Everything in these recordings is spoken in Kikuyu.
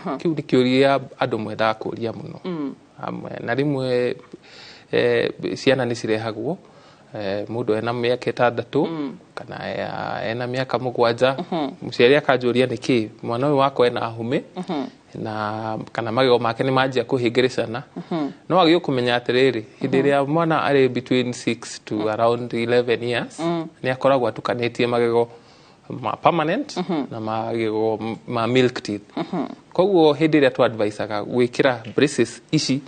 Kĩu nĩ kĩũria andũ mwendaga kũria mũno. Hamwe na rĩmwe ciana nĩ cirehagwo, mũndũ ena mĩaka 6 kana ena mĩaka 7, mũciari akanjũria nĩkĩ mwana ũyũ wakwa ena hũmĩ na kana magego make nĩ manjia kũhĩngĩrĩcana. No agĩrĩirwo kũmenya atĩrĩrĩ, hĩndĩ ĩrĩa mwana arĩ between 6 to around 11 years, nĩ akoragwo atukanĩtie magego ma permanent na magego ma milk teeth. Koguo hĩndĩ ĩrĩa tũ-advisaga gwĩkĩra braces ici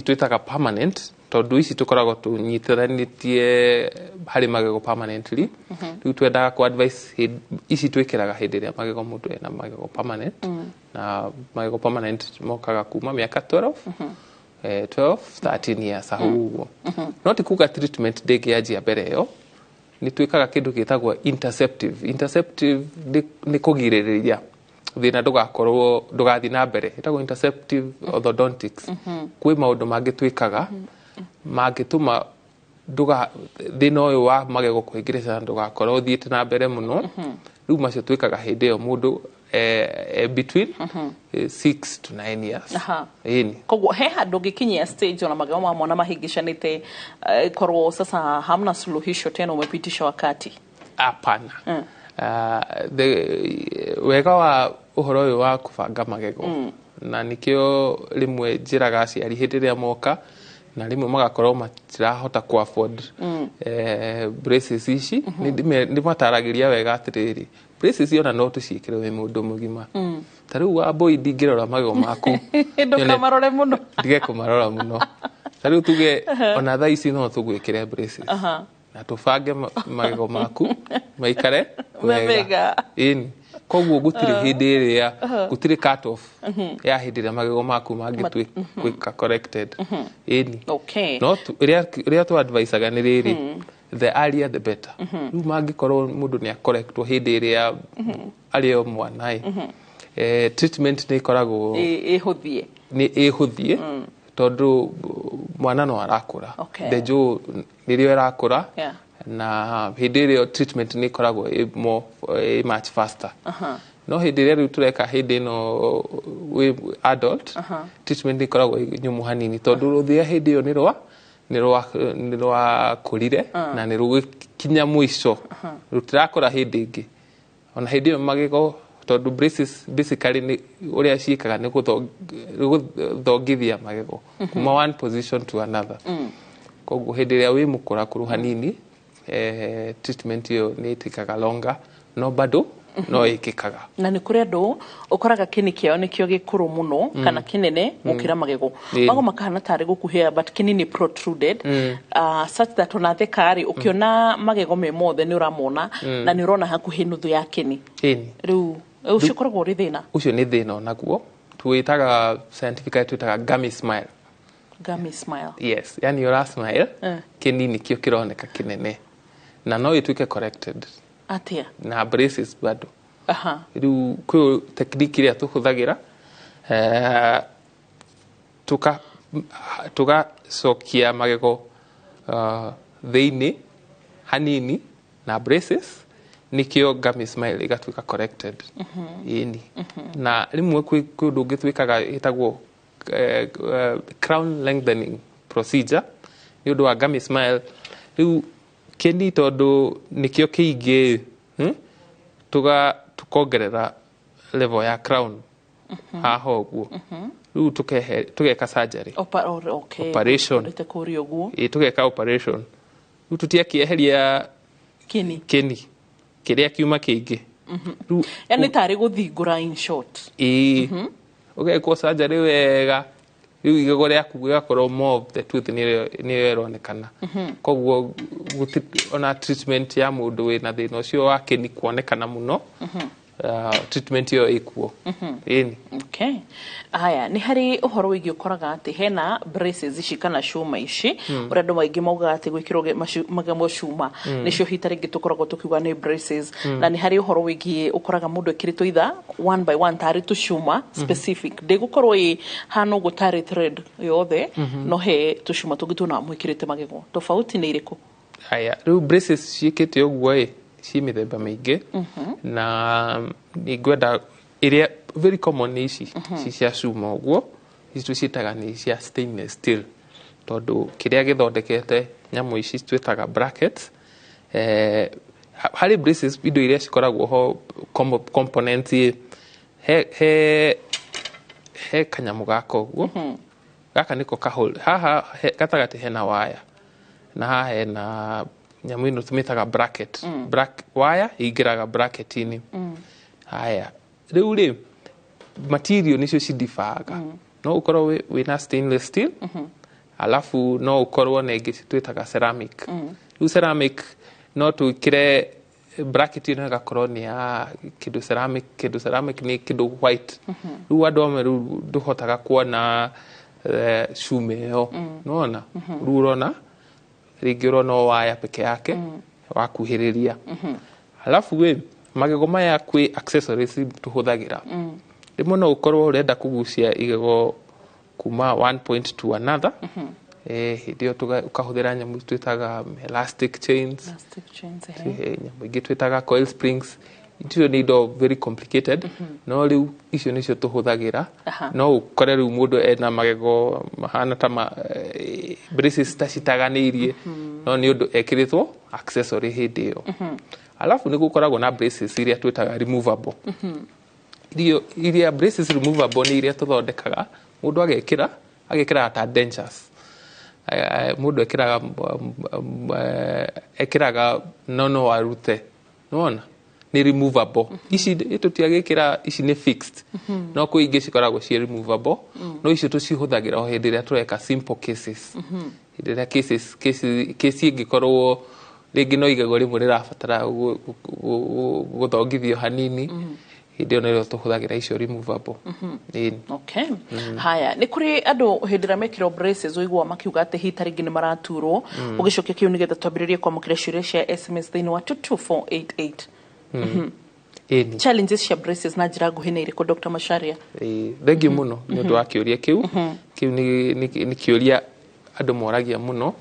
twĩtaga permanent, tondũ ici tũkoragwo tũnyitithanĩtie harĩ magego permanently. Rĩu twendaga ku advice ici twĩkĩraga hĩndĩ ĩrĩa magego mũndũ ena magego permanent, na magego permanent mokaga kuma mĩaka 12, 12 13 years hau ũguo. No ti kuga treatment ndĩngĩanjia mbere ĩyo. Nĩ twĩkaga kĩndũ gĩtagwo interceptive. Interceptive nĩ kũgirĩrĩria thĩna ndũgakorwo ndũgathiĩ na mbere, ĩtagwo interceptive orthodontics. Kwĩ maũndũ mangĩ twĩkaga mangĩtũma ndũga thĩna ũyũ wa magego kũhĩngĩrĩcana ndũgakorwo ũthiĩte na mbere mũno. Rĩu macio twĩkaga hĩndĩ ĩyo mũndũ between 6 to 9 years. Ĩni. Koguo he handũ ũngĩkinyia stage ona magego ma mwana mahĩngĩcanĩte, korwo sasa hamna suluhisho tena, umepitisha wakati? Hapana. Wega wa ũhoro ũyũ wa kũbanga magego, na nĩkĩo rĩmwe njĩraga aciari hĩndĩ ĩrĩa moka na rĩmwe magakorwo matirahota ku afford braces ici, nĩ mataragĩria wega atĩrĩrĩ, braces ona no tũciĩkĩre wĩ mũndũ mũgima. Ta rĩu Wambũi, ndingĩrora magego maku Ndũkamarore mũno. Ndige kũmarora mũno. Ta rĩu tuge ona thaa ici no tũgwĩkĩre braces na tũbange magego maku maikare Me mega. Ĩni, koguo gũtirĩ hĩndĩ ĩrĩa gũtirĩ cut off ya hĩndĩ ĩrĩa magego maku mangĩtuĩka corrected. Ĩni. No ĩrĩa tu advisaga nĩ rĩrĩ, the earlier the better. Rĩu mangĩkorwo mũndũ nĩ akorectwo hĩndĩ ĩrĩa arĩ o mwana ĩ, treatment nĩ ĩkoragwo Ĩhũthie. Nĩ ĩhũthie tondũ mwana no arakũra. The jaw nĩrĩo ĩrakũra na hĩndĩ ĩrĩa treatment nĩ ĩkoragwo ĩ more, ĩ much faster. No hĩndĩ ĩrĩa rĩu tũreka hĩndĩ ĩno wĩ adult, treatment nĩ ĩkoragwo ĩ nyũmũ hanini tondũ rũthĩa hĩndĩ ĩyo nĩ rwakũrire na nĩ rũgĩkinya mũico, rũtirakũra hĩndĩ ĩngĩ. Ona hĩndĩ ĩyo magego, tondũ braces basically nĩ ũrĩa ciĩkaga nĩ gũthongithia magego kuma one position to another. Koguo hĩndĩ ĩrĩa wĩ mũkũrakũrũ hanini, treatment ĩyo nĩ ĩtĩkaga longer, no bado no ĩkĩkaga. Na nĩ kũrĩ andũ ũkoraga kĩni kĩao nĩkĩo gĩkũrũ mũno kana kĩnene gũkĩra magego. Mago makahana tarĩ gũkuhĩra, but kĩni nĩ protruded, such that ona theka rĩ, ũkĩona magego me mothe nĩ ũramona na nĩ ũrona hakuhĩ nuthu ya kĩni. Rĩu ũcio ũkoragwo ũrĩ thĩna? Ũcio nĩ thĩna onaguo twĩtaga, scientifically twĩtaga gummy smile. Gummy smile. Yes, yani ũra smile, kĩni nĩkĩo kĩroneka kĩnene, na no ĩtuĩke corrected Atĩa? na braces bado. Rĩu kwĩ technique ĩrĩa tũhũthagĩra, tugacokia magego thĩinĩ hanini na braces, nĩkĩo gummy smile ĩgatuĩka corrected. Ĩni, na rĩmwe kwĩ ũndũ ũngĩ twĩkaga ĩtagwo crown lengthening procedure nĩ ũndũ wa gummy smile. Rĩu kĩni tondũ nĩkĩo kĩingĩ, Tukongerera level ya crown haha ũguo. Rĩu tũgeka surgery. Operation. Ũrĩte kũria ũguo. Ĩ, tũgeka operation. Rĩu tũtiakĩeheria kĩni. Kĩni kĩrĩa kiuma kĩingĩ rĩu. Yani tarĩ gũthingũra, in short. Ĩĩ, ũgekwo surgery wega, rĩu igego rĩaku rĩgakorwo more of the tooth nĩyo ĩronekana. Koguo ona treatment ya mũndũ wĩna thĩna ũcio wa kĩni kuonekana mũno, treatment ĩyo ĩkuo. Ĩni. Okay. Haya, nĩ harĩ ũhoro wĩgiĩ ũkoraga atĩ hena braces ici kana cuma ici, ũrĩa andũ maingĩ maugaga atĩ gwĩkĩrwo magemo cuma nĩcio hita rĩngĩ tũkoragwo tũkiuga nĩ braces. Na nĩ harĩ ũhoro wĩgiĩ ũkoraga mũndũ ekĩrĩtwo either one by one tarĩ tũcuma specific, ndĩgũkorwo ĩ hana ũguo tarĩ thread yothe, no he tũcuma tũngĩ tuona mwĩkĩrĩte magego. Tofauti nĩ irĩkũ? Haya, rĩu braces ciĩkĩte ũguo ĩ, ci mĩthemba mĩingĩ, na nĩngwenda ĩrĩa very common nĩ ici, ici cia cuma ũguo. Ici tũciĩtaga nĩ cia stainless steel, tondũ kĩrĩa gĩthondekete nyamũ ici twĩtaga brackets, harĩ braces indo iria cikoragwo ho, components, he kanyamũ gaka ũguo. Gaka nĩko kahole haha gatagatĩ hena waya, na haha hena nyamũ ĩno tũmĩtaga bracket. Waya ĩingĩraga bracket-inĩ. Haya, rĩu rĩ, material nĩcio cidibaga. No ũkorwo wĩna stainless steel, alafu no ũkorwo na ĩngĩ twĩtaga ceramic. Rĩu ceramic no twĩkĩre bracket ĩno ĩgakorwo nĩ ya kĩndũ ceramic. Kĩndũ ceramic nĩ kĩndũ white. Rĩu andũ amwe rĩu ndũhotaga kuona cuma ĩyo, nĩwona? Rĩu ũrona rĩngĩ ũrona o waya peke yake wakuhĩrĩria. Alafu ĩ magego maya kwĩ accessories tũhũthagĩra. Rĩmwe no ũkorwo ũrenda kũgucia igego kuma one point to another. Hĩndĩ ĩyo ũkahũthĩra nyamũ twĩtaga elastic chains. Elastic chains, ehe. Nyamũ ingĩ twĩtaga coil springs. Icio nĩ indo very complicated, no rĩu icio nĩcio tũhũthagĩra. No ũkore rĩu mũndũ ena magego mahana ta braces ta citaganĩirie, no nĩ ũndũ ekĩrĩtwo accessory hĩndĩ ĩyo. Alafu nĩ gũkoragwo na braces iria twĩtaga removable. Iria braces removable nĩ iria tũthondekaga mũndũ agekĩraga ta dentures. Mũndũ ekĩraga ekĩraga no arute, nĩwona nĩ removable. Ici tũtiagĩkĩra, ici nĩ fixed, no kwĩ ingĩ cikoragwo ciĩ removable. No icio tũcihũthagĩra o hĩndĩ ĩrĩa tũreka simple cases, hĩndĩ ĩrĩa cases case ĩngĩkorwo rĩngĩ no igego rĩmwe rĩrabatara gũthongithio hanini, hĩndĩ ĩyo nĩrĩo tũhũthagĩra icio removable. Ĩni. Okay. Haya, nĩ kũrĩ andũ hĩndĩ ĩrĩa mekĩrwo braces ũiguaga makiuga atĩ hihi ta rĩngĩ nĩ maraturwo. Ũgĩcokia kĩu nĩgetha twambĩrĩrie kwamũkĩra ciũria cia SMS thĩinĩ wa 22488. Ĩni. Challenges cia braces na njĩra nguhĩ nĩ irĩkũ, Dr. Macharia? Ĩĩ, thengiũ mũno nĩ ũndũ wa kĩũria kĩu. Kĩu nĩ kĩũria andũ moragia mũno.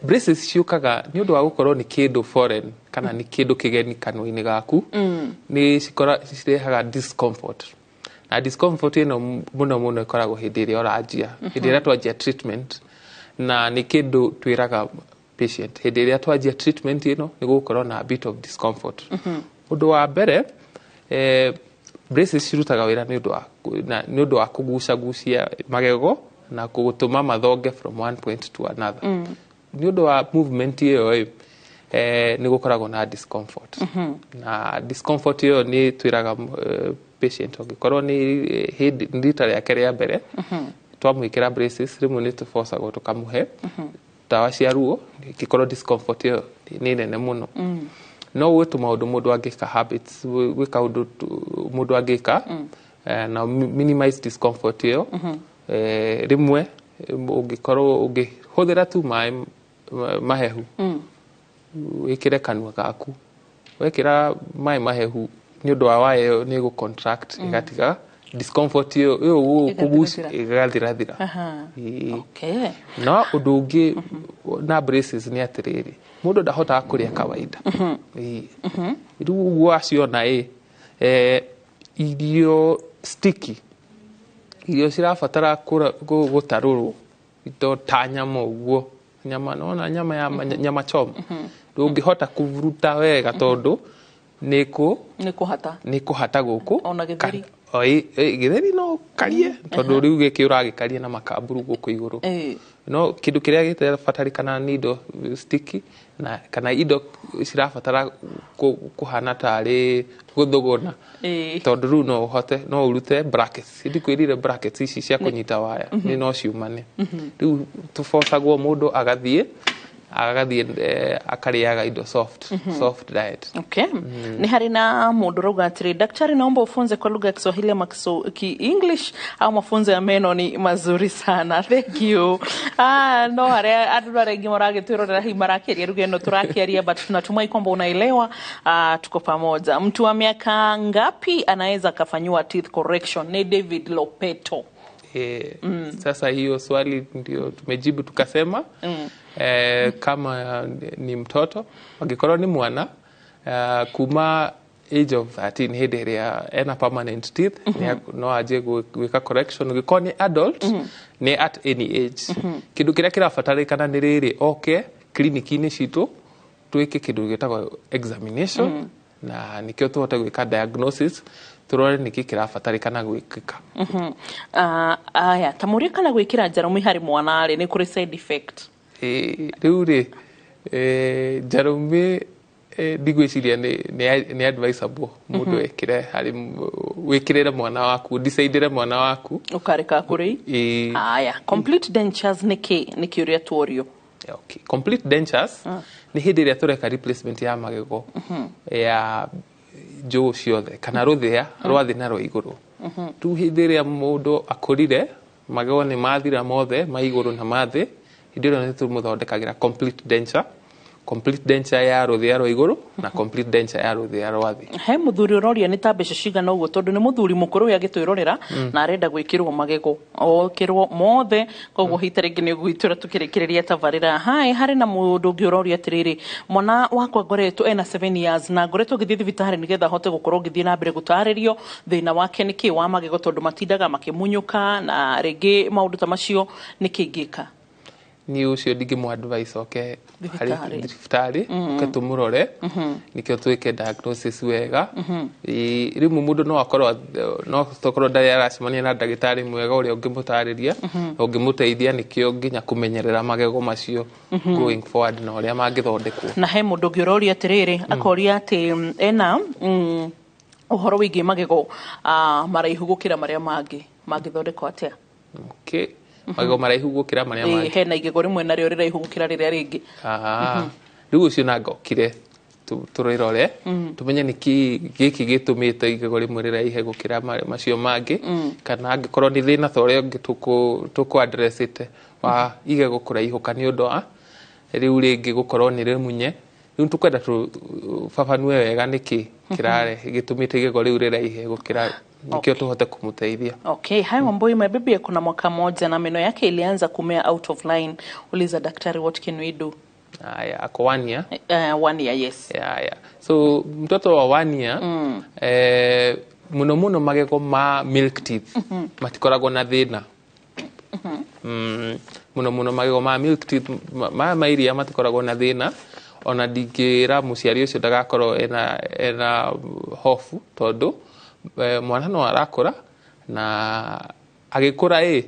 Braces ciũkaga nĩ ũndũ wa gũkorwo nĩ kĩndũ foreign kana nĩ kĩndũ kĩgeni kanua-inĩ gaku, nĩ cirehaga discomfort, na discomfort ĩno mũno mũno ĩkoragwo hĩndĩ ĩrĩa ũranjia, hĩndĩ ĩrĩa twanjia treatment. Na nĩ kĩndũ twĩraga patient, hĩndĩ ĩrĩa twanjia treatment ĩno nĩ gũgũkorwo na a bit of discomfort. Ũndũ wa mbere, braces cirutaga wĩra nĩ ũndũ wa kũgucagucia magego na gũtũma mathonge from one point to another. Nĩ ũndũ wa movement ĩyo ĩ, nĩ gũkoragwo na discomfort, na discomfort ĩyo nĩ twĩraga patient ũngĩkorwo nĩ hĩndĩ nĩ rita rĩake rĩa mbere twamwĩkĩra braces, rĩmwe nĩ tũbocagwo tũkamũhe ndawa cia ruo ĩngĩkorwo discomfort ĩyo nĩ nene mũno. No gwĩ tũmaũndũ mũndũ angĩka, habits, gwĩ kaũndũ mũndũ angĩka na minimize discomfort ĩyo. Rĩmwe ũngĩkorwo ũngĩhũthĩra tu maĩ mahehu wĩkĩre kanua gaku, wekĩra maĩ mahehu, nĩ ũndũ wa waya ĩyo nĩ ĩgũ contract ĩgatiga discomfort ĩyo kũgucia ĩgathirathira. Ĩĩ. No ũndũ ũngĩ na braces nĩ atĩrĩrĩ, mũndũ ndahotaga kũrĩa kawaida. Ĩĩ. Rĩu ũguo aciona ĩ, irio sticky, irio cirabatara gũtarũrwo, indo ta nyama ũguo, nyama nona nyama ya nyama choma ndũngĩhota kũburuta wega tondũ nĩ kũ Nĩ kũhata. Nĩ kũhata gũkũ. Ona gĩtheri. Gĩtheri no karie, tondũ rĩu gĩkĩ ũragĩkaria na makamburu gũkũ igũrũ. No kĩndũ kĩrĩa gĩtabatarĩkana nĩ indo sticky na kana indo cirabatara kũhana tarĩ gũthũgũna, tondũ rĩu no ũhote no ũrute brackets. Ndikwĩrire brackets ici cia kũnyita waya nĩ no ciumane. Rĩu tũbocagwo mũndũ agathiĩ akarĩaga indo soft, soft diet. Okay. Nĩ harĩ na mũndũ ũrauga atĩrĩ, "Daktari, naomba ufunze kwa lugha ya Kiswahili ama ki-English au mafunzo ya meno ni mazuri sana. Thank you." Ah, no harĩa andũ arĩa aingĩ maragĩtwĩrorera hihi marakĩaria lugha ĩno tũrakĩaria, but tunatumai kwamba unaelewa. Ah, tuko pamoja. Mtu wa miaka ngapi anaweza akafanyiwa teeth correction? Ni David Lopeto. Sasa hiyo swali ndio tumejibu tukasema, kama ni mtoto, angĩkorwo nĩ mwana, kuma age of 13, hĩndĩ ĩrĩa ena permanent teeth, no anjie gwĩka correction. Gĩkorwo nĩ adult, nĩ at any age. Kĩndũ kĩrĩa kĩrabatarĩkana nĩ rĩrĩ, oke kiriniki-inĩ citũ twĩke kĩndũ gĩtagwo examination, na nĩkĩo tũhote gwĩka diagnosis, tũrore nĩkĩ kĩrabatarĩkana gwĩkĩka. Aya, ta mũria kana gwĩkĩra njarũmi harĩ mwana rĩ, nĩ kũrĩ side effect? Rĩu rĩ, njarũmĩ, ndigwĩciria nĩ advisable mũndũ ekĩre harĩ wĩkĩrĩre mwana waku, decidere mwana waku. Ũkareka kũrĩ. Aya, complete dentures nĩ kĩ? Nĩ kĩũria tuorio. Okay. Complete dentures nĩ hĩndĩ ĩrĩa tũreka replacement ya magego ya njũũ ciothe kana rũthĩa rwa thĩ na rwa igũrũ. Rĩu hĩndĩ ĩrĩa mũndũ akũrire, magego nĩ mathira mothe ma igũrũ na ma thĩ, hĩndĩ ĩyo nĩ tũmũthondekagĩra complete denture, complete denture ya rũthĩa rwa igũrũ na complete denture ya rũthĩa rwa thĩ. He mũthuri ũroria nĩ ta mbeca cigana ũguo, tondũ nĩ mũthuri mũkũrũ ũyũ agĩtwĩrorera na arenda gwĩkĩrwo magego okĩrwo mothe, koguo hita rĩngĩ nĩ ũgwitũra tũkĩrĩkĩrĩria tabarĩra. Hai, harĩ na mũndũ ũngĩ ũroria atĩrĩrĩ, mwana wakwa ngoretwo ena 7 years na ngoretwo ngĩthiĩ thibitarĩ nĩgetha ahote gũkorwo ngĩthiĩ na mbere gũtarĩrio thĩna wake nĩ kĩ wa magego, tondũ matindaga makĩmunyũka na rĩngĩ maũndũ ta macio, nĩ kĩ ingĩka? Niĩ ũcio ndingĩmũ advice oke harĩ thibitarĩ. Thibitarĩ oke tũmũrore nĩkĩo twĩke diagnosis wega. Rĩmwe mũndũ no akorwo, no tokorwo ndarĩ aracemania na ndagĩtarĩ mwega ũrĩa ũngĩmũtarĩria na ũngĩmũteithia, nĩkĩo nginya kũmenyerera magego macio going forward na ũrĩa mangĩthondekwo. Na he mũndũ ũngĩ ũroria atĩrĩrĩ, akoria atĩ ena ũhoro wĩgiĩ magego maraihu gũkĩra marĩa mangĩ, mangĩthondekwo atĩa? Okay. Magego maraihu gũkĩra marĩa mangĩ. Hena igego rĩmwe narĩo rĩraihu gũkĩra rĩrĩa rĩngĩ. Ah, rĩu ũcio nangokire tũrĩrore tũmenye nĩkĩ gĩkĩ gĩtũmĩte igego rĩmwe rĩraihe gũkĩra macio mangĩ, kana angĩkorwo nĩ thĩna ta ũrĩa ũngĩ tũkũ addressĩte wa igego kũraihũka nĩ ũndũ wa rĩu rĩngĩ gũkorwo nĩ rĩmunye. Rĩu tũkwenda tũbabanue wega nĩkĩ kĩrarehe gĩtũmĩte igego rĩu rĩraihe gũkĩra, nĩkĩo tũhote kũmũteithia. Okay, hi Wambui, my baby ako na mwaka moja na meno yake ilianza kumea out of line. Uliza daktari, what can we do? Aya, ako 1 year? 1 year, yes. Yeah. So mtoto wa 1 year, muno muno magego ma milk teeth matikoragwo na thĩna. Muno muno magego ma milk teeth, ma iria matikoragwo na thĩna. Ona ndingĩra mũciari ũcio ndagakorwo ena hofu, tondũ mwana no arakũra, na agĩkũra ĩ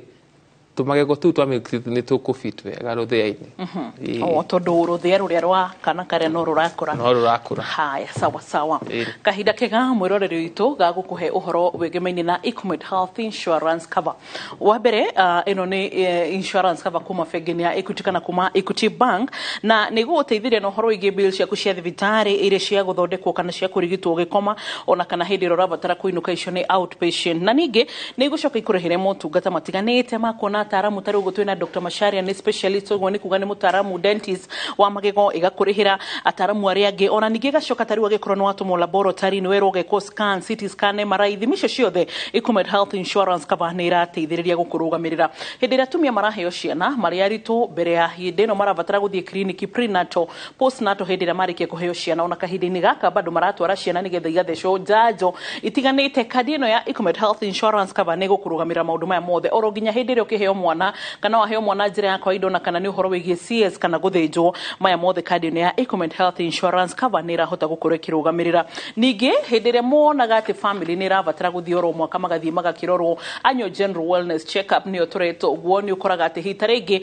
tũmagego tũu twa milk teeth nĩ tũkũfit wega rũthĩa-inĩ. O tondũ rũthĩa rũrĩa rwa kana karĩa no rũrakũra. No rũrakũra. Haya, sawa sawa. Ĩĩ. Kahinda kega mwĩroreri witũ ga gũkũhe ũhoro wĩgemaine na Ecomed Health Insurance Cover. Wa mbere, ĩno nĩ insurance cover kuma bengi-inĩ ya Equity kana kuma Equity Bank, na nĩ gũgũteithĩrĩria na ũhoro wĩgiĩ bill ciaku cia thibitarĩ iria cia gũthondekwo kana cia kũrigitwo ũgĩkoma, ona kana hĩndĩ ĩrĩa ũrabatara kũinũka, icio nĩ outpatient. Na ningĩ nĩ igũcoka ikũrĩhĩre motungata matiganĩte ma kuona ataaramu, ta rĩu ũguo twĩna Dr. Macharia, nĩ specialist, ũguo nĩ kuga nĩ mũtaaramu dentist wa magego, ĩgakũrĩhĩra ataaramu arĩa angĩ. Ona ningĩ ĩgacoka ta rĩu agĩkorwo nĩ watũmwo laboratory, nĩ werwo ũgekwo scan, CT scan, MRI, ithimi icio ciothe Ecomed Health Insurance Cover nĩ ĩrateithĩrĩria gũkũrũgamĩrĩra. Hĩndĩ ĩrĩa atumia maraheo ciana marĩ aritũ, mbere ya hĩndĩ ĩno marabatara gũthiĩ kiriniki, prenatal, postnatal, hĩndĩ ĩrĩa marĩkia kũheo ciana, ona kahinda-inĩ gaka bado maratwara ciana nĩgetha igathecwo njanjo itiganĩte, kandi ĩno ya Ecomed Health Insurance Cover nĩ ĩgũkũrũgamĩrĩra maũndũ maya mothe, oro nginya hĩndĩ ĩrĩa ũkĩheo mwana kana waheo mwana njĩra ya kawaida, ona kana nĩ ũhoro wĩgiĩ CS kana gũthĩnjwo, maya mothe kandi ĩno ya Ecomed Health Insurance Cover nĩ ĩrahota gũkorwo ĩkĩrũgamĩrĩra. Ningĩ hĩndĩ ĩrĩa monaga atĩ family nĩ ĩrabatara gũthiĩ oro mwaka magathiĩ magakĩrorwo, annual general wellness check up nĩyo tũretwo ũguo, nĩ ũkoraga atĩ hita rĩngĩ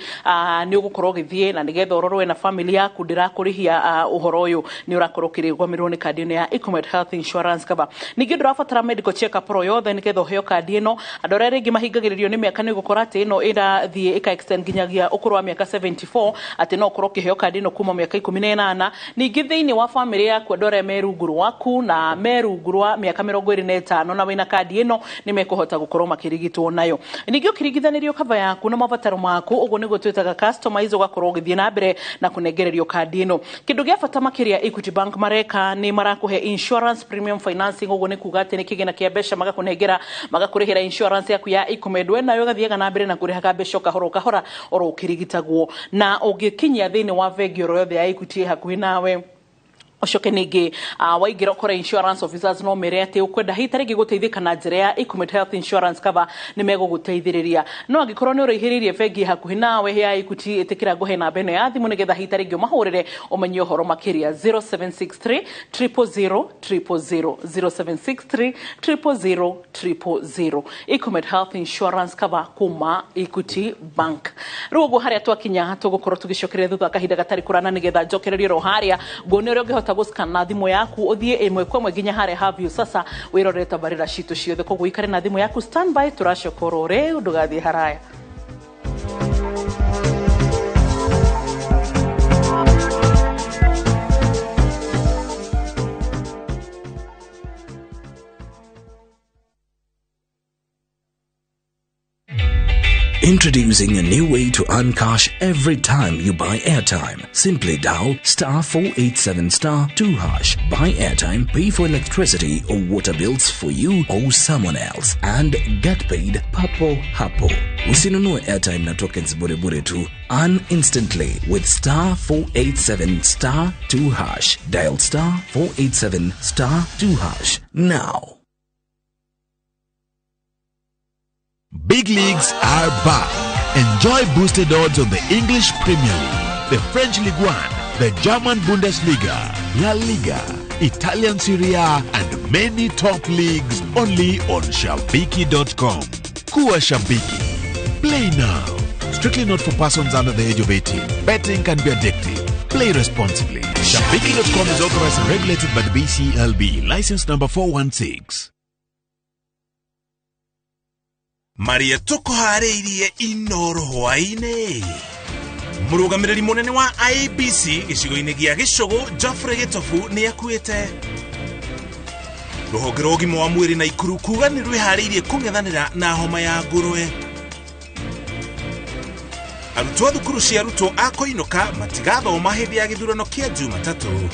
nĩ ũgũkorwo ũgĩthiĩ na nĩgetha ũrorwo na family yaku, ndĩrakũrĩhia ũhoro ũyũ nĩ ũrakorwo ũkĩrũgamĩrĩrwo nĩ kandi ĩno ya Ecomed Health Insurance Cover. Ningĩ ndũrabatara medical check up oro yothe nĩgetha ũheo kandi ĩno. Andũ arĩa rĩngĩ mahingagĩrĩrio nĩ mĩaka, nĩ ũgũkora atĩ ĩno ĩrathiĩ ĩka extend nginyagia ũkũrũ wa mĩaka 74, atĩ no ũkorwo ũkĩheo kandi ĩno kuma mĩaka 18. Ningĩ thĩinĩ wa family yaku, andũ arĩa me rungu rwaku na me rungu rwa mĩaka 25 na wĩna kandi ĩno nĩ mekũhota gũkorwo makĩrigitwo nayo. Ningĩ ũkĩringithanĩrio cover yaku na mabataro maku, ũguo nĩguo twĩtaga customize, ũgakorwo ũgĩthiĩ na mbere na kũnengererio kandi ĩno. Kĩndũ gĩa bata makĩria Equity Bank mareka nĩ marakũhe insurance premium financing, ũguo nĩ kuga atĩ nĩ kĩgĩna kĩa mbeca magakũnengera, magakũrĩhĩra insurance yaku ya Ecomed, we nayo ĩgathiaga na mbere na kũrĩhaga mbeca o kahora o kahora oro ũkĩrigitagwo, na ũngĩkinyia thĩinĩ wa bengi oro yothe ya Equity ĩ hakuhĩ nawe. Ucoke ningĩ waingĩra ũkore insurance officers no mere atĩ ũkwenda hihi ta rĩngĩ gũteithĩka na njĩra ya Equinet Health Insurance Cover, nĩ megũgũteithĩrĩria. No angĩkorwo nĩ ũraihĩrĩirie bengi hakuhĩ nawe ya Equity, ĩtĩkĩra ngũhe namba ĩno ya thimũ nĩgetha hihi ta rĩngĩ ũmahũrĩre ũmenye ũhoro makĩria: 0763 000 000, 0763 000 000. Equinet Health Insurance Cover kuma Equity Bank. Rĩu ũguo harĩa twakinya, tũgũkorwo tũgĩcokereria thutha wa kahinda gatarĩ kũrana, nĩgetha njokererie ro harĩa nguone ũrĩa ũngĩhota gũscan na thimũ yaku, ũthiĩ ĩmwe kwa ĩmwe nginya harĩa ha Viusasa, wĩrorere tabarĩra citũ ciothe. Koguo ikare na thimũ yaku standby, tũracoka oro rĩu, ndũgathiĩ haraya. Introducing a new way to earn cash every time you buy airtime. Simply dial *487*2#, buy airtime, pay for electricity or water bills for you or someone else, and get paid papo hapo. Usinunue airtime na tokens bure bure tu. Earn instantly with *487*2#. Dial *487*2# now. Big leagues are back. Enjoy boosted odds on the English Premier League, the French Ligue 1, the German Bundesliga, La Liga, Italian Serie A, and many top leagues only on Shabiki.com. Kuwa Shabiki. Play now. Strictly not for persons under the age of 18. Betting can be addictive. Play responsibly. Shabiki.com is authorized and regulated by the BCLB. License number 416. Maria tũkũharĩirie Inoro hwaĩ-inĩ. Mũrũgamĩrĩri mũnene wa IEBC gĩcigo-inĩ gĩa Gĩcũgũ, Geoffrey Gĩtobu, nĩ akuĩte. Rũhonge rwa ũgima wa mwĩrĩ Naikuru kuga nĩ rwĩharĩirie kũng'ethanĩra na homa ya ngũrwe. Arutwo a thukuru cia arutwo a kũinũka matigathoma hĩndĩ ya gĩthurano kĩa Jumatatũ.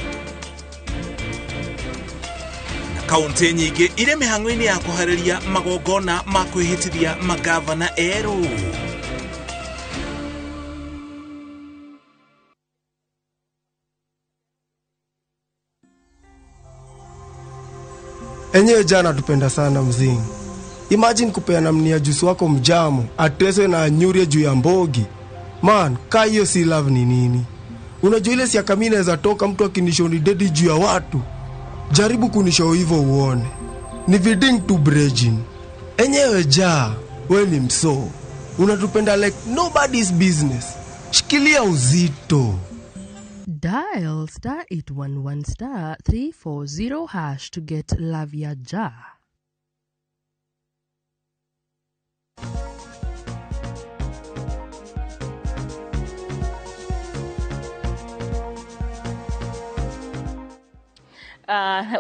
Kaunti nyingĩ irĩ mĩhang'o-inĩ ya kũharĩria magongona ma kwĩhĩtithia magavana erũ. Enyewe jana tupenda sana mzingi. Imagine kupeana mnia jusu wako mjamo, ateswe na anyurie juu ya mbogi. Man, ka hiyo si love ni nini? Unajua ile siaka mimi naweza toka mtu akinishoni dedi juu ya watu. Jaribu kunishow hivyo uone. Ni viding to bridging. Enyewe ja, we ni mso. Unatupenda like nobody's business. Shikilia uzito. Dial *811*340# to get Love Ya Ja.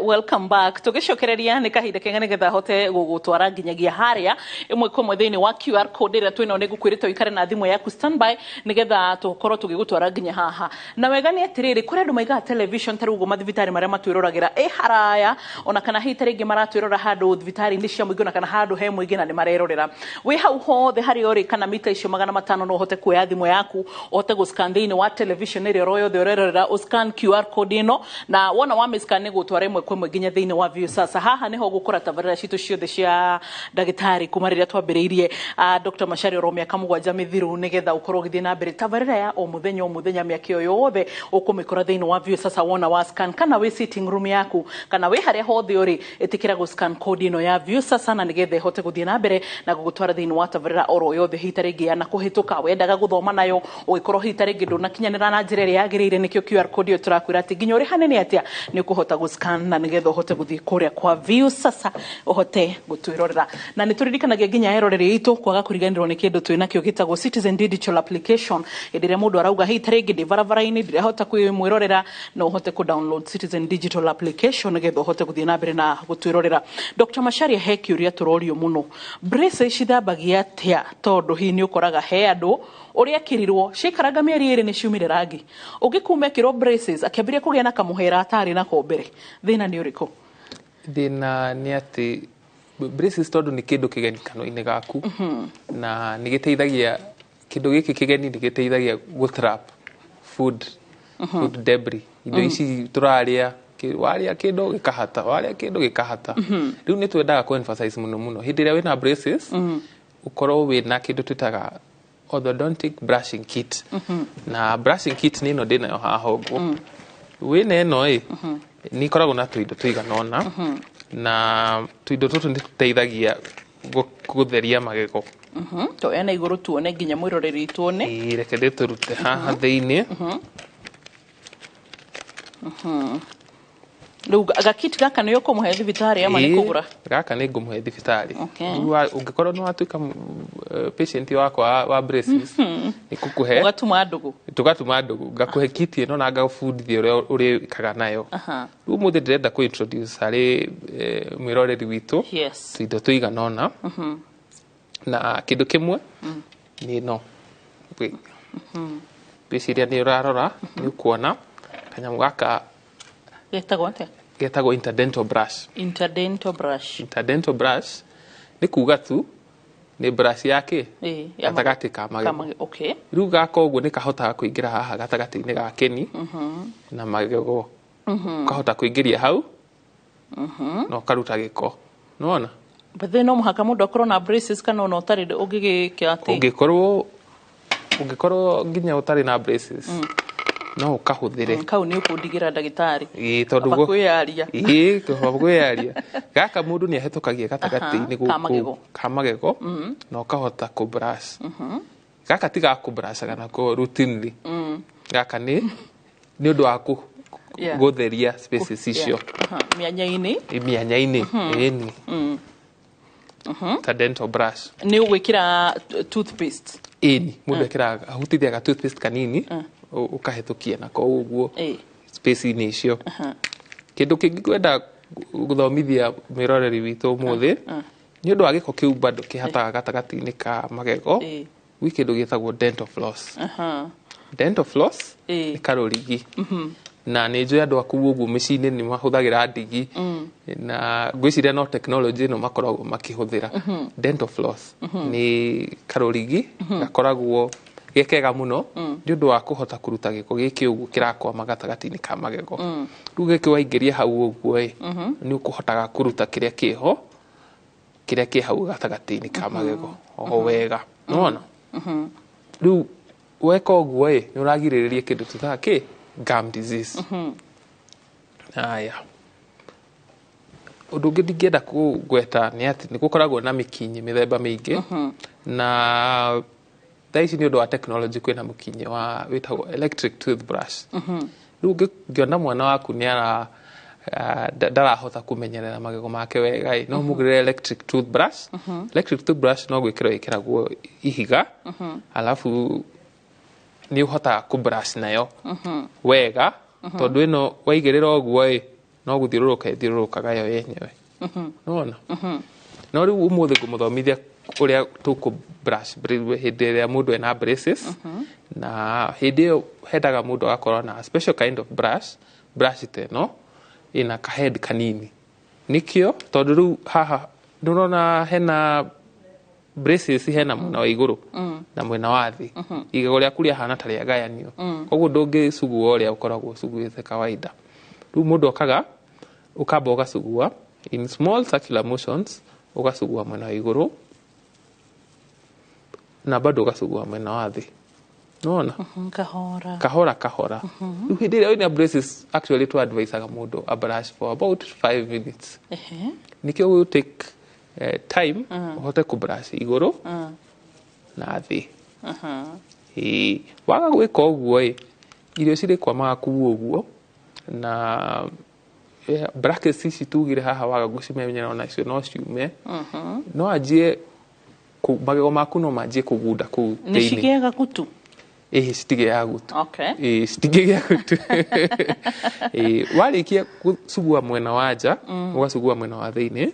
Welcome back. Tũgĩcokereria nĩ kahinda kega nĩgetha hote gũgũtwara nginyagia harĩa ĩmwe kwa ĩmwe thĩinĩ wa QR code ĩrĩa twĩnayo. Nĩ ngũkwĩrĩte ũikare na thimũ yaku standby nĩgetha tũkorwo tũgĩgũtwara nginya haha. Na wega nĩ atĩrĩrĩ, kũrĩ andũ maigaga television ta rĩu ũguo mathibitarĩ marĩa matwĩroragĩra ĩ haraya, ona kana hihi ta rĩngĩ maratwĩrora handũ thibitarĩ-inĩ cia mũingĩ, ona kana handũ he mũingĩ na nĩ marerorera. Wĩ hau hothe harĩa ũrĩ, kana mita icio 500, no ũhote kuoya thimũ yaku, ũhote gũscan thĩinĩ wa television ĩrĩa oro yothe ũrerorera, ũscan QR code ĩno, na wona wamĩscan nĩ gũtwara ĩmwe kwa ĩmwe nginya thĩinĩ wa Viusasa. Haha nĩho ũgũkora tabarĩra citũ ciothe cia ndagĩtarĩ kuma rĩrĩa twambĩrĩirie Dr. Macharia oro mĩaka 7 mĩthiru, nĩgetha ũkorwo ũgĩthiĩ na mbere tabarĩra ya o mũthenya o mũthenya mĩaka ĩyo yothe ũkũmĩkora thĩinĩ wa Viusasa. Wona wa scan, kana wĩ sitting room yaku, kana wĩ harĩa hothe ũrĩ, ĩtĩkĩra gũscan code ĩno ya Viusasa na nĩgetha ĩhote gũthiĩ na mbere na gũgũtwara thĩinĩ wa tabarĩra oro yothe hihi ta rĩngĩ yana kũhĩtũka wendaga gũthoma nayo, ũgĩkorwo hihi ta rĩngĩ ndũnakinyanĩra na njĩra ĩrĩa yagĩrĩire. Nĩkĩo QR code ĩyo tũrakwĩra atĩ nginya ũrĩ hanene atĩa nĩ ũkũhota gũscan na nĩgetha ũhote gũthiĩ kũrĩa kwa Viusasa ũhote gũtwĩrorera. Na nĩ tũririkanagia nginya eroreri aitũ kwaga kũriganĩrwo nĩ kĩndũ twĩnakĩo gĩtagwo Citizen Digital Application. Hĩndĩ ĩrĩa mũndũ arauga hihi ta rĩngĩ ndĩ barabara-inĩ, ndirahota kwĩmwĩrorera, no ũhote kũ download Citizen Digital Application nĩgetha ũhote gũthiĩ na mbere na gũtwĩrorera. Dr. Macharia, he kĩũria tũrorio mũno: braces cithambagia atĩa? Tondũ hihi nĩ ũkoraga he andũ ũrĩa ekĩrirwo ciaikaranga mĩeri 2 nĩ ciumire rangi, ũngĩ kuma ekĩrwo braces akĩambĩrĩria kũgĩa na kamũhera atarĩ nako mbere. Thĩna nĩ ũrĩkũ? Thĩna nĩ atĩ braces, tondũ nĩ kĩndũ kĩgeni kanua-inĩ gaku, na nĩ gĩteithagia, kĩndũ gĩkĩ kĩgeni nĩ gĩteithagia gũ trap food. Food debris, indo ici tũrarĩa, warĩa kĩndũ gĩkahata, warĩa kĩndũ gĩkahata. Rĩu nĩ twendaga kũ emphasize mũno mũno hĩndĩ ĩrĩa wĩna braces ũkorwo wĩna kĩndũ twĩtaga orthodontic brushing kit. Na brushing kit nĩ ĩno ndĩnayo haha ũguo. Wĩna ĩno ĩ, nĩ ikoragwo na tũindo tũigana ũna, na tũindo tũtũ nĩ tũteithagia gũtheria magego. To ena igũrũ tuone, nginya mwĩroreri tuone. Ĩĩ, reke ndĩtũrute haha thĩinĩ. Rĩu gakiti gaka nĩ ũkũmũhe thibitarĩ ama nĩ Ĩĩ, kũgũra? Gaka nĩ ngũmũhe thibitarĩ. Okay. Rĩu ũngĩkorwo nĩ watuĩka patient wakwa wa braces, nĩ ngũkũhe. Ũgatuma ndũgũ. Tũgatuma ndũgũ, ngakũhe kit ĩno na ngagũbundithia ũrĩa ũrĩkaga nayo. Rĩu ũmũthĩ ndĩrenda kũ introduce harĩ mwĩroreri witũ tũindo tũigana ũna, na kĩndũ kĩmwe nĩ ĩno. Ngwĩciria nĩ ũrarora, nĩ ũkuona kanyamũ gaka. Getagwo atĩa? Getagwo interdental brush. Interdental brush. Interdental brush nĩ kuga tu nĩ brush ya kĩ? Ĩĩ, ya gatagatĩ ka magego. Okay. Rĩu gaka ũguo nĩ kahotaga kũingĩra haha gatagatĩ-inĩ ga kĩni na magego, ũkahota kũingĩria hau na ũkaruta gĩko, nĩwona? But then no mũhaka mũndũ akorwo na braces kana ona ũtarĩ ũngĩgĩka atĩ? Ũngĩkorwo nginya ũtarĩ na braces no ũkahũthĩre. Kau nĩ ũkũndigĩra ndagĩtarĩ. Ĩĩ, tondũ Kaba kwĩyaria. Ĩĩ, kaba kwĩyaria. Gaka mũndũ nĩ ahĩtũkagia gatagatĩ-inĩ Ka magego. gũkũ ka magego na ũkahota kũ brush. Gaka ti ga kũ-brushaga nako routinely. Gaka nĩ ũndũ wa gũtheria spaces icio. Mĩanya-inĩ. Mĩanya-inĩ, ĩni. Ta dental brush. Nĩ ũgwĩkĩra toothpaste? Ĩni, mũndũ ekĩraga, ahutithia ga toothpaste kanini, ũkahĩtũkia nako ũguo space-inĩ icio. Kĩndũ kĩngĩ ngwenda gũthomithia mwĩroreri witũ ũmũthĩ, nĩ ũndũ wa gĩko kĩu bado kĩhataga gatagatĩ-inĩ ka magego, gwĩ kĩndũ gĩtagwo dental floss. Dental floss nĩ karũrigi, na nĩ njũĩ andũ a kũu ũguo mĩciĩ-inĩ nĩ mahũthagĩra ndigi, na ngwĩciria no technology ĩno makoragwo makĩhũthĩra. Dental floss nĩ karũrigi gakoragwo ge kega mũno nĩ ũndũ wa kũhota kũruta gĩko gĩkĩ ũguo kĩrakwama gatagatĩ-inĩ ka magego. Rĩu gĩkĩ waingĩria hau ũguo ĩ, nĩ ũkũhotaga kũruta kĩrĩa kĩho, kĩrĩa kĩ hau gatagatĩ-inĩ ka magego o wega, nĩwona? Rĩu weka ũguo ĩ, nĩ ũragirĩrĩria kĩndũ tũtaga kĩ gum disease. Haya, ũndũ ũngĩ ndingĩenda kũgweta nĩ atĩ nĩ gũkoragwo na mĩkinyi mĩthemba mĩingĩ, na thaa ici nĩ ũndũ wa technology kwĩna mũkinyi wa wĩtagwo electric toothbrush. Rĩu ũngĩona mwana waku nĩ ara ndarahota kũmenyerera magego make wega ĩ, no mũgũrĩre electric toothbrush. Electric toothbrush no gwĩkĩrwo ĩkĩragwo ihiga, alafu nĩ ũhotaga kũ brush nayo wega, tondũ ĩno waigĩrĩra ũguo ĩ, no gũthiũrũrũka ĩthiũrũrũkaga yo yenyewe, nĩwona? No rĩu ũmũthĩ ngũmũthomithia ũrĩa tũkũ brush hĩndĩ ĩrĩa mũndũ ena braces, na hĩndĩ ĩyo hendaga mũndũ agakorwo na special kind of brush, brush ta ĩno ĩna kahead kanini. Nĩkĩo tondũ rĩu haha nĩũrona hena braces, hena mwena wa igũrũ na mwena wa thĩ, igego rĩaku rĩahana ta rĩagayanio, koguo ndũngĩcugua ũrĩa ũkoragwo ũcuguĩte kawaida. Rĩu mũndũ okaga ũkamba ũgacugua in small circular motions, ũgacugua mwena wa igũrũ na bado ũgacugua mwena wa thĩ, nĩwona? Kahora. Kahora kahora. Rĩu hĩndĩ ĩrĩa wĩna braces, actually tu advisaga mũndũ a brush for about 5 minutes. Nĩkĩo will take time ũhote kũ brush igũrũ na thĩ. Ĩĩ, waga gwĩka ũguo ĩ, irio cirĩkwamaga kuu ũguo, na brackets ici tugire haha waga gũcimenyera onacio no ciume, no anjie magego maku no manjie kũgunda kũu Nĩ thĩinĩ. cigĩaga kutu? Ĩhĩ, citigĩaga gutu. Okay. Ĩĩ, citingĩgĩa gutu. Ĩĩ, warĩkia gũcugua mwena wa nja, ũgacugua mwena wa thĩinĩ,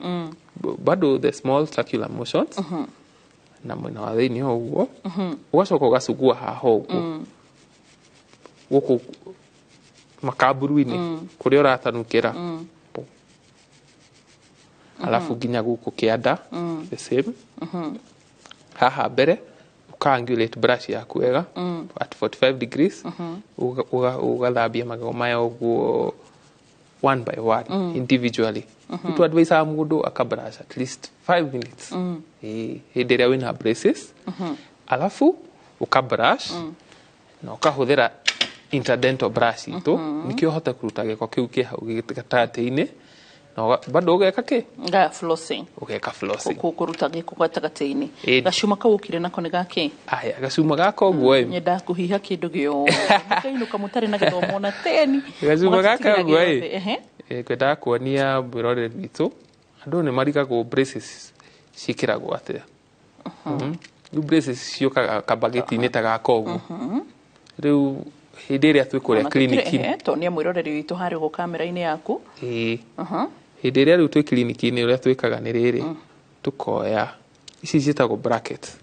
bado the small circular motions, na mwena wa thĩinĩ o ũguo, ũgacoka ũgacugua haha ũguo gũkũ makamburu-inĩ kũrĩa ũratanukĩra, alafu nginya gũkũ kĩanda the same, haha mbere. Ũka-angulate brush yaku wega at 45 degrees, ũgathambia magego maya ũguo one by one, individually. Tu advice mũndũ akabrush at least 5 minutes. Hĩndĩ ĩrĩa wĩna braces, alafu ũkabrush na ũkahũthĩra interdental brush itũ nĩkĩo ũhote kũruta gĩko kĩu kĩ hau gatagatĩ-inĩ, na bado ũgeka kĩ? Nga flossing. Ũgeka flossing. Kũruta gĩko gatagatĩ-inĩ. Ĩni. Gacuma kau ũkire nako nĩ gakĩ? Aya, gacuma gaka ũguo ĩ. Nyendaga kũhiha kĩndũ gĩothe mũkainũka mũtarĩ na gĩthomo na teni. Gacuma gaka mũgatitigĩra ũguo gĩothe. ĩ. Ehe. Ngwendaga kuonia mwĩroreri witũ andũ nĩ marigagwo braces ciĩkĩragwo atĩa. Rĩu braces ciũkaga kabagĩti-inĩ ta gaka ũguo. Rĩu hĩndĩ ĩrĩa twĩ kũrĩa Ona tũkĩrĩ- clinic-inĩ, ehe, tonia mwĩroreri witũ harĩa ũguo kamera-inĩ yaku. Ĩĩ. Hĩndĩ ĩrĩa rĩu twĩ clinic-inĩ, ũrĩa twĩkaga nĩ rĩrĩ, tũkoya ici ciĩtagwo bracket,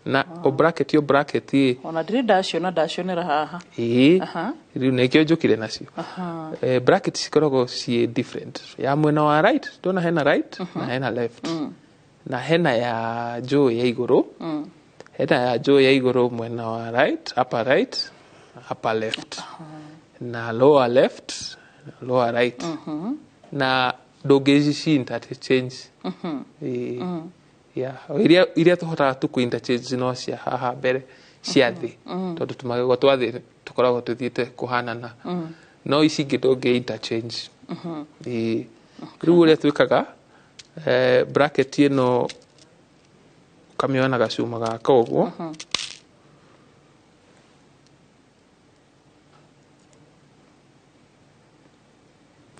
na o bracket o bracket ĩ. Ona ndĩrĩ ndaciona, ndacionera haha. Ĩĩ. Aha. Rĩu nĩkĩo njũkire nacio. Bracket cikoragwo ciĩ different, ya mwena wa right, ndona hena right na hena left, na hena ya njũĩ ya igũrũ, hena ya njũĩ ya igũrũ mwena wa right, upper right, upper left, na lower left, lower right, na ndũngĩci interchange. Ĩĩ. Yeah. Iria tũhotaga tu kũ interchange no cia haha mbere cia thĩ, tondũ tũmagego twa thĩ tũkoragwo tũthiĩte kũhanana, no ici ingĩ ndũngĩ interchange. Ĩĩ. Rĩu ũrĩa twĩkaga, bracket ĩno ũkamĩoya na gacuma gaka ũguo,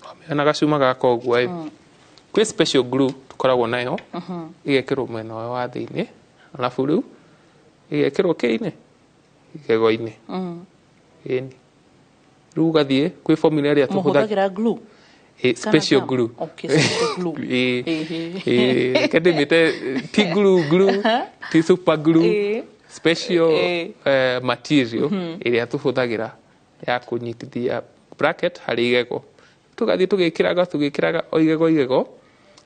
wamĩoya na gacuma gaka ũguo ĩ, kwĩ special glue tũkoragwo nayo, ĩgekĩrwo mwena ũyũ wa thĩinĩ, alafu rĩu ĩgekĩrwo kĩ-inĩ, igego-inĩ. Ĩni, rĩu ũgathiĩ kwĩ formula ĩrĩa tũhũthagĩra. Mũhũthagĩra glue? Special Kana glue. Okay, special glue. Ĩĩ. Ĩhĩ. Ĩĩ, reke ndĩmĩte ti glue glue, ti super glue. Special material ĩrĩa tũhũthagĩra ya kũnyitithia bracket harĩ igego. Tũgathiĩ tũgĩkĩraga, tũgĩkĩraga o igego igego,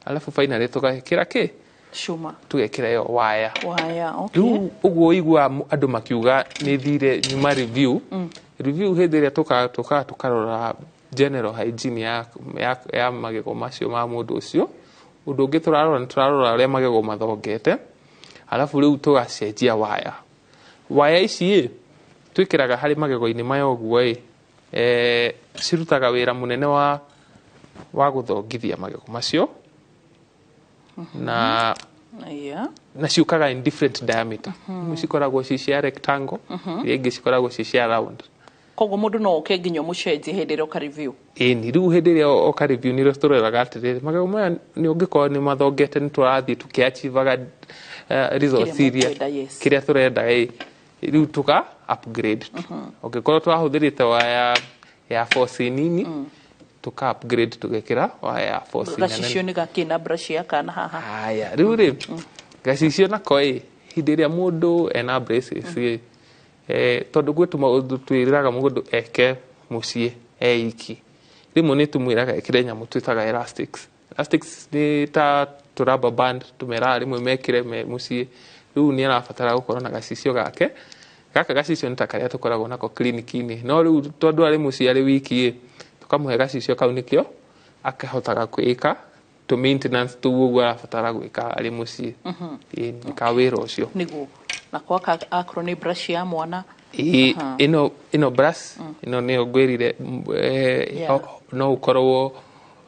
alafu finally tũgekĩra kĩ? Cuma. Tũgekĩra ĩyo waya. Waya, okay. Rĩu ũguo ũiguaga andũ makiuga nĩ thire nyuma review. Review hĩndĩ ĩrĩa tũkaga tũkarora general hygiene ya magego macio ma mũndũ ũcio. Ũndũ ũngĩ tũrarora nĩ tũrarora ũrĩa magego mathongete, alafu rĩu tũgacenjia waya. Waya ici ĩ twĩkĩraga harĩ magego-inĩ maya ũguo ĩ, cirutaga wĩra mũnene wa gũthongithia magego macio na na ciũkaga in different diameter. Imwe cikoragwo ci cia rectangle, iria ingĩ cikoragwo ci cia round. Koguo mũndũ no oke nginya ũmũcenjie hĩndĩ ĩrĩa ũka review? Ĩni, rĩu hĩndĩ ĩrĩa oka review nĩrĩo tũroraga atĩrĩrĩ, magego maya nĩ ũngĩkorwo nĩ mathongete, nĩ tũrathiĩ tũkĩachivaga results Kĩrĩa iria mũkwenda, yes. kĩrĩa tũrenda ĩ, rĩu tũka upgrade. Ũngĩkorwo twahũthĩrĩte waya ya force nini, tũka upgrade tũgekĩra waya ya force nene. Gacicio nĩ gakĩ na brush ya kana haha? Haya, rĩu rĩ, gacicio nako ĩ, hĩndĩ ĩrĩa mũndũ ena braces ĩ, tondũ gwĩ tũmaũndũ twĩraga mũndũ eke mũciĩ eiki, rĩmwe nĩ tũmwĩraga ekĩre nyamũ twĩtaga elastics. Elastics nĩ ta tũ rubber band tũmeraga rĩmwe mekĩre me mũciĩ. Rĩu nĩ arabatara gũkorwo na gacicio gake. Gaka gacicio nĩ ta karĩa tũkoragwo nako clinic-inĩ, no rĩu tondũ arĩ mũciĩ arĩ wiki ĩ, tũkamũhe gacicio kau nĩkĩo akahotaga kwĩka tũ maintenance tũu ũguo arabatara gwĩka arĩ mũciĩ. Ĩĩ, nĩ ka wĩra ũcio. Nĩguo nako aka akorwo nĩ brush ya mwana. Ĩĩ, ĩno brush ĩno nĩyo ngwĩrire, no ũkorwo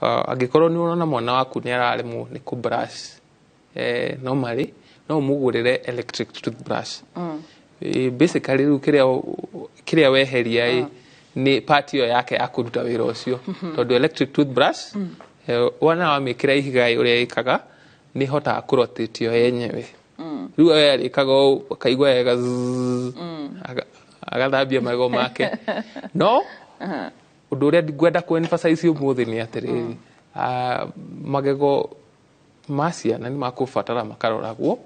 angĩkorwo nĩ ũrona mwana waku nĩ araremwo nĩ kũ brush normally, no ũmũgũrĩre electric toothbrush. Basically rĩu kĩrĩa weheria ĩ nĩ part ĩyo yake ya kũruta wĩra ũcio, tondũ electric toothbrush, wana wamĩkĩra ihiga ĩ, ũrĩa ĩkaga nĩ ĩhotaga kũrotate yo yenyewe. Rĩu we arĩkaga ũũ akaigua wega zzzz, agathambia magego make. No ũndũ ũrĩa ngwenda kũ emphasize ũmũthĩ nĩ atĩrĩrĩ, magego ma ciana nĩ makũbatara makaroragwo,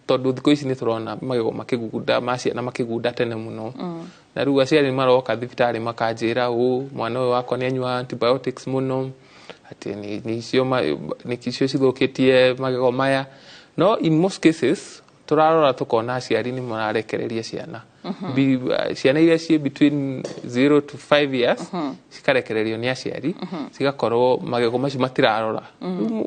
tondũ thikũ ici nĩ tũrona magego makĩgunda ma ciana makĩgunda tene mũno, na rĩu aciari nĩ maroka thibitarĩ makanjĩra ũũ, mwana ũyũ wakwa nĩ anyua antibiotics mũno, atĩ nĩ icio nĩ icio cithũkĩtie magego maya. No in most cases Turarora tukona aciari ni mararekereria ciana. Ciana iria ciĩ between 0 to 5 years cikarekererio nĩ aciari, cigakorwo magego macio matirarora.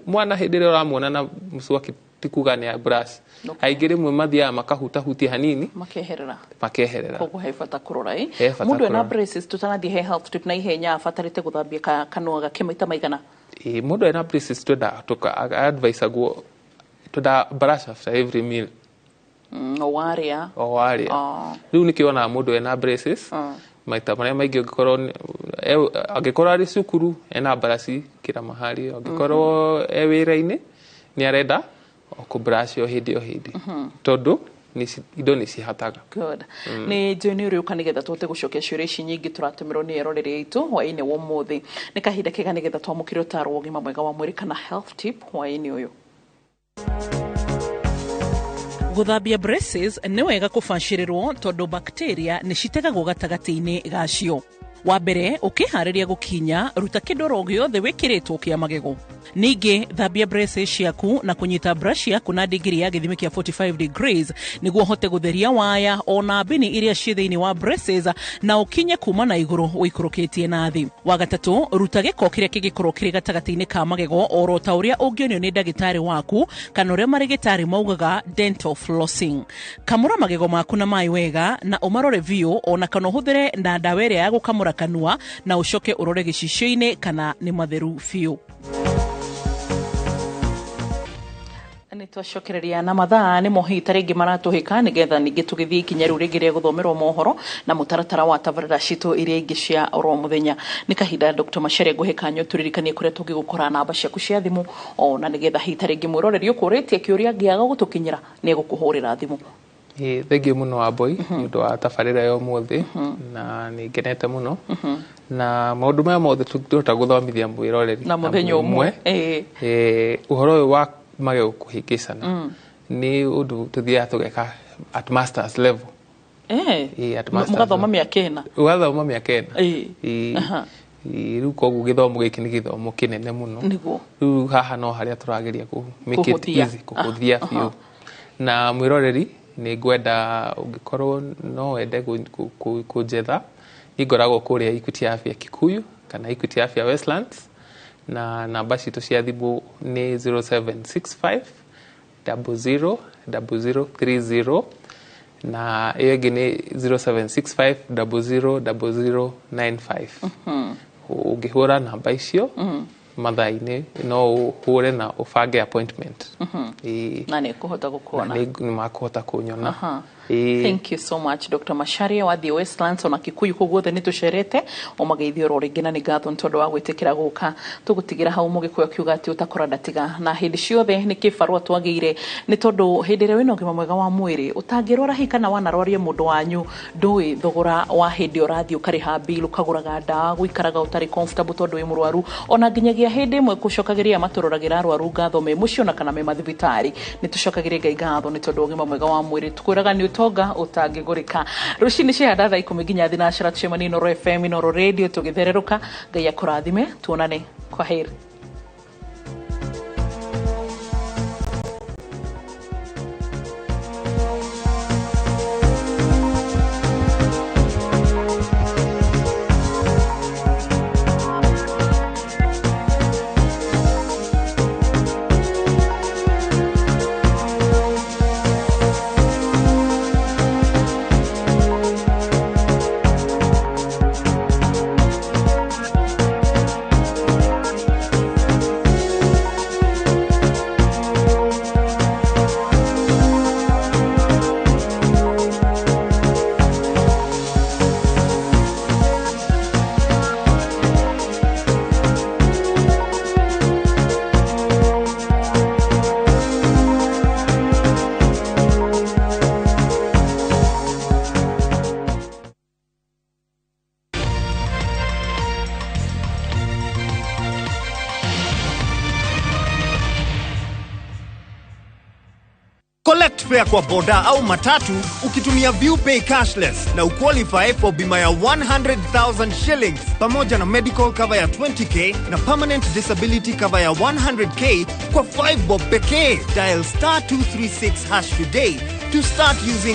Mwana hĩndĩ ĩrĩa ũramuona na mũcwaki ti kuga nĩ brush. Aingĩ rĩmwe mathiaga makahutahutia hanini makeherera. Makeherera. Koguo he bata kũrora ĩ. He bata Mũndũ ena kũrora. braces, tũtanathiĩ he health tip na ihenya, abatarĩte gũthambia kanua gake maita maigana? Ĩ, mũndũ ena braces twendaga tuka advice-agwo twendaga brush after every meal. O warĩa. O warĩa. Rĩu nĩkĩo wonaga mũndũ ena braces maita marĩa maingĩ angĩkorwo arĩ cukuru ena mbaraci kila mahali, angĩkorwo e wĩra-inĩ nĩ arenda o kũ-brush o hĩndĩ o hĩndĩ, tondũ indo nĩ cihataga. Good. Nĩ njũĩ nĩ ũrĩũka nĩgetha tũhote gũcokia ciũria ici nyingĩ tũratũmĩrwo nĩ eroreri aitũ hwaĩ-inĩ wa ũmũthĩ. Nĩ kahinda kega nĩgetha twamũkĩre ũtaro wa ũgima mwega wa mwĩrĩ kana health tip hwaĩ-inĩ ũyũ. Gũthambia braces nĩ wega kũbacĩrĩrwo tondũ bacteria nĩ citegagwo gatagatĩ-inĩ gacio. Wa mbere, ũkĩharĩria gũkinya, ruta kĩndũ oro gĩothe wĩkĩrĩtwo kĩa magego. Ningĩ thambia braces ciaku na kũnyita brush yaku na ndigiri ya gĩthimi kĩa 45 degrees nĩguo ũhote gũtheria waya ona mbini iria ciĩ thĩinĩ wa braces, na ũkinye kuma na igũrũ ũikũrũkĩtie na thĩ. Wa gatatũ, ruta gĩko kĩrĩa kĩngĩkorwo kĩrĩ gatagatĩ-inĩ ka magego oro ta ũrĩa ũngĩonio nĩ ndagĩtarĩ waku kana ũrĩa marĩgĩtarĩ maugaga dental flossing. Kamũra magego maku na maĩ wega na ũmarore biũ, ona kana ũhũthĩre na ndawa ĩrĩa ya gũkamũra kanua, na ũcoke ũrore gĩcicio-inĩ kana nĩ matheru biũ. Nĩ twacokereria na mathaa nĩ mohi ta rĩngĩ maratũhĩka nĩgetha ningĩ tũgĩthiĩ ikinya rĩu rĩngĩ rĩa gũthomerwo mohoro na mũtaratara wa tabarĩra citũ iria ingĩ cia oro mũthenya. Nĩ kahinda Dr. Macharia ngũhe kanya tũririkanie kũrĩa tũngĩgũkora, namba ciaku cia thimũ, ona nĩgetha hita rĩngĩ mwĩroreri ũkũrĩtie kĩũria angĩaga gũtũkinyĩra nĩ egũkũhũrĩra thimũ. Ĩ, thengiũ mũno Wambui nĩ ũndũ wa tabarĩra ya ũmũthĩ, na nĩ ngenete mũno na maũndũ maya mothe tũngĩhota gũthomithia mwĩroreri na mũthenya ũmwe. Ĩ, ũhoro ũyũ wa magego kũhĩngĩcana nĩ ũndũ tũthiaga tũgeka at masters level. Ĩ, at masters Mũgathoma level. mĩaka 4. Ũgathoma mĩaka 4. Ĩ. Ĩ. Aha. Ĩ, rĩu koguo gĩthomo gĩkĩ nĩ gĩthomo kĩnene mũno. Rĩu haha no harĩa tũrageria kũ make it Kũhũthia. easy, kũhũthia biũ. Na mwĩroreri nĩ ngwenda ũngĩkorwo no wende kũnjetha, niĩ ngoragwo kũrĩa Equity Afya Kikuyu kana Equity Afya Westlands, na namba citũ cia thimũ nĩ 0765 00 0030 na ĩyo ĩngĩ nĩ 0765 00 0095. Ũngĩhũra namba icio mathaa-inĩ no ũhũre na ũbange appointment. Ĩ, na nĩ kũhota gũkuona. Na nĩ makũhota kũnyona. Aha. Thank you so much, Dr. Macharia wathiĩ Westlands ona Kikuyu kũu guothe nĩ tũcerete ũmageithio oro rĩngĩ, na nĩ ngatho nĩ tondũ wa gwĩtĩkĩra gũka. Tũgũtigĩra hau mũgĩkũyũ akiuga atĩ ũtakora ndatiga, na hĩndĩ ciothe nĩ kĩbarũa twagĩire nĩ tondũ hĩndĩ ĩrĩa wĩna ũgima mwega wa mwĩrĩ ũtangĩrwara hihi kana wanarwaria mũndũ wanyu, ndũĩ thogora wa hĩndĩ ũrathiĩ ũkarĩha bill, ũkagũraga ndawa, gũikaraga ũtarĩ comfortable tondũ wĩ mũrwaru, ona nginyagia hĩndĩ ĩmwe gũcokagĩria matũroragĩra arwaru ngatho me mũciĩ ona kana me mathibitarĩ. Nĩ tũcokagĩrie Ngai ngatho nĩ tondũ wa ũgima mwega wa mwĩrĩ, tũkwĩraga nĩ ũtonga ũtangĩgũrĩka. Rũcinĩ cihanda thaa 10 nginya thinacara, tũcemanie Inooro FM, Inooro Radio, tũgĩthererũka. Ngai akũrathime, tuonane, kwa heri. Collect fare kwa boda au matatu ukitumia ViewPay cashless na uqualify for bima ya 100,000 shillings pamoja na medical cover ya 20K na permanent disability cover ya 100K kwa 5 bob pekee. Dial *236# today to start using.